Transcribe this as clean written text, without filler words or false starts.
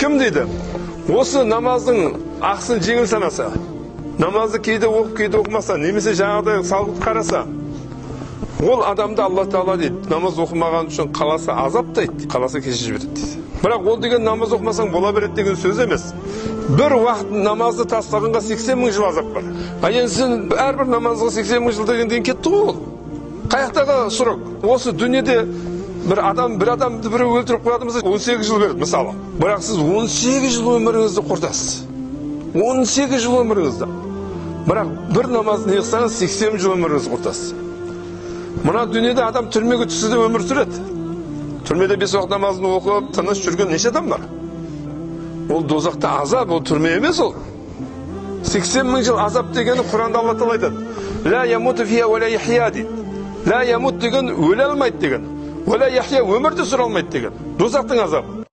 Кім дейді? Осы намаздың ақысын жеңіл санаса, намазды кейде оқып, кейде оқымаса, немесе жаңағыдай салғырт қараса, ол адамды Алла Тағала дейді, намаз оқымаған үшін қаласа азаптайды, қаласа кешіріп жібереді дейді. Бірақ ол деген намаз оқымасаң бола береді деген сөз емес. Бір уақыт намазды тастағанға 80 мың жыл азап бар. А енді сен әрбір намазға 80 мың жыл дегеннен кетті ғой ол. Қаяқтағы срок? Осы дүниеде бір адам, бір адамды біреу өлтіріп қоятын болса, 18 жыл береді мысалы. Бірақ сіз 18 жыл өміріңізді құртасыз. 18 жыл өміріңізді. Бірақ бір намаз не қылсаңыз, 80 жыл өміріңізді құртасыз. Мына дүниеде адам түрмеге түссе де өмір сүреді. Түрмеде 5 уақыт намазын оқып, тыныш жүрген неше адам бар? Ол дозақта азап, ол түрме емес ол. 80 мың жыл азап дегені Құранда Алла Тағала айтады. Ла ямуту фиха уа ла яхья дейді. Ла ямут деген өле алмайды деген. Уа ла яхья өмір де сүре алмайды деген. Дозақтың азабы.